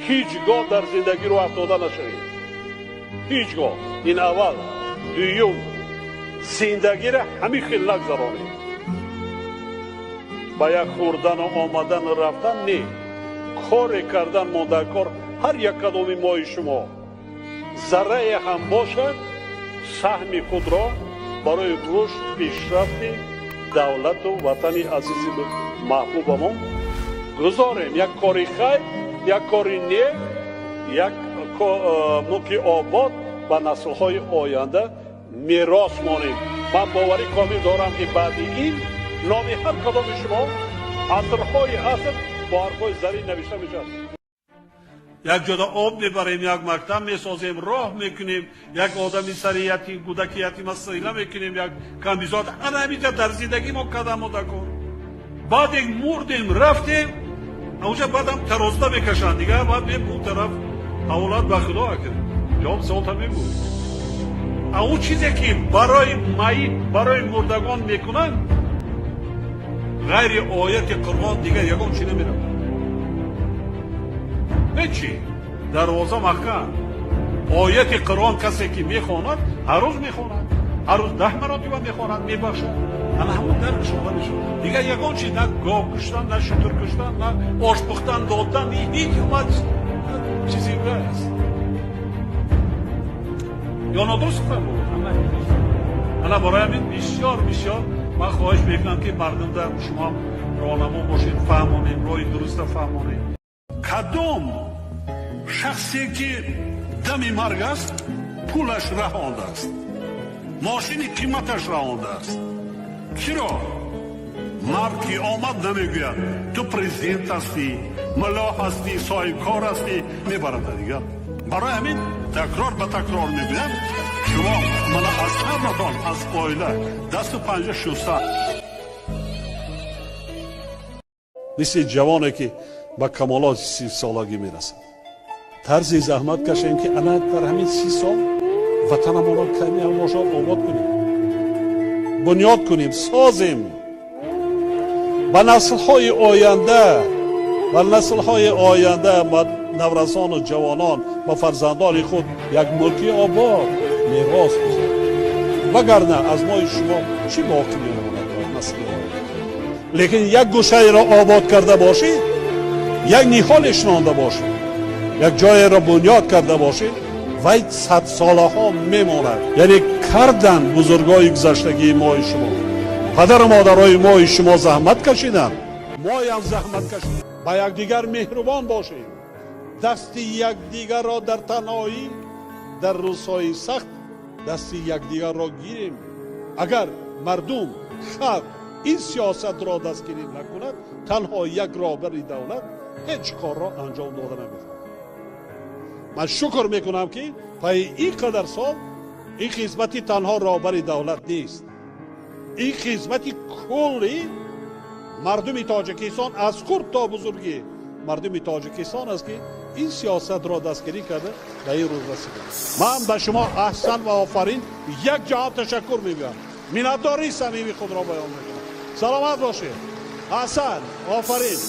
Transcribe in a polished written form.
Ҳеҷ гоҳ дар зиндагӣ рӯ афтода нашавед, ҳеҷ гоҳ. Ин аввал. Дуюм, зиндагиро ҳамин хел нагзаронед, ба як хӯрдану омадану рафтан не, коре кардан мондаркор. Ҳар як кадоми мои шумо заррае ҳам бошад, саҳми худро барои рушд, пешрафти давлату ватани азизи маҳбубамон гузорем. Як кори хайр, як кори нек, як мулки обод ба наслҳои оянда мерос монем. Ман боварӣ комил дорам, ки баъди ин номи ҳар кадоми шумо асрҳои аср бо ҳарфҳои зарин навишта мешавад. Як ҷода об мебарем, як мактаб месозем, роҳ мекунем, як одами сари ятим, кӯдаки ятима сила мекунем, як камбизоат. Ана ҳаминҷа дар зиндагӣ мо кадам дакор. Баъде мурдем, рафтем, онҷа баъдам тарозда мекашанд дигар, баъд он тараф ҳаволат ба Худо. Акр ҷавоб саволта мебуд. А он чизе, ки барои майит, барои мурдагон мекунанд, ғайри ояти Қуръон дигар ягон чи намеравад. Ҳечи, дарвоза маҳкам. Ояти Қуръон касе ки мехонад, ҳар рӯз мехонад, ҳар рӯз 10 маротиба мехонад, мебахшад, ана ҳамон дар кушода мешавад. Дигар ягон чи, на гов куштан, на шутур куштан, на ош пухтан, додан, ҳеҷ омад чизи аст ё нодуруст гуфтам? Ана барои ҳамин бисёр бисёр ман хоҳиш мекунам, ки мардумда шумо роҳнамо бошед, фаҳмонем, роҳи дуруста фаҳмонем. Кадом шахсе ки дами марг аст, пулаш раҳондааст, мошини қиматаш раҳондааст, чиро марг ки омад, намегӯяд: ту президент ҳастӣ, мулло ҳастӣ, соҳибкор ҳастӣ, мебарад дигар. Барои ҳамин такрор ба такрор мегӯям, шумо мана аз ҳаматон, аз оила дасту панҷа шуста, мисли ҷавоне, ки ба камолоти 30-солагӣ мерасад, тарзи заҳмат кашем, ки ана дар ҳамин 30 сол ватанамонро каме ҳам бошад обод кунем, бунёд кунем, созем, ба наслҳои оянда, ба наслҳои оянда, ба наврасону ҷавонон, ба фарзандони худ як мулки обод мерос гузорем. Вагарна аз мои шумо чӣ боқӣ мемонад насли оянда? Лекин як гӯшаеро обод карда бошед, як ниҳоле шинонда бошед, як ҷоеро бунёд карда бошед, вай садсолаҳо мемонад. Яъне кардан бузургои гузаштагии мои шумо, падару модарои мои шумо заҳмат кашиданд, моям заҳмат кашидем. Ба якдигар меҳрубон бошем, дасти якдигарро дар танҳоӣ, дар рӯзҳои сахт дасти якдигарро гирем. Агар мардум, халқ ин сиёсатро дастгирӣ накунад, танҳо як роҳбари давлат ҳеҷ корро анҷом дода наметавонад. Ман шукр мекунам, ки пайи ин қадар сол ин хизмати танҳо роҳбари давлат нест, ин хизмати кулли мардуми Тоҷикистон, аз хурд то бузургӣ мардуми Тоҷикистон аст, ки ин сиёсатро дастгирӣ карда, ба ин рӯз расида. Ман ба шумо аҳсан ва офарин, як ҷаҳон ташаккур мегӯям, миннатдории самимии худро баён мекунам. Саломат бошед, аҳсан, офарин.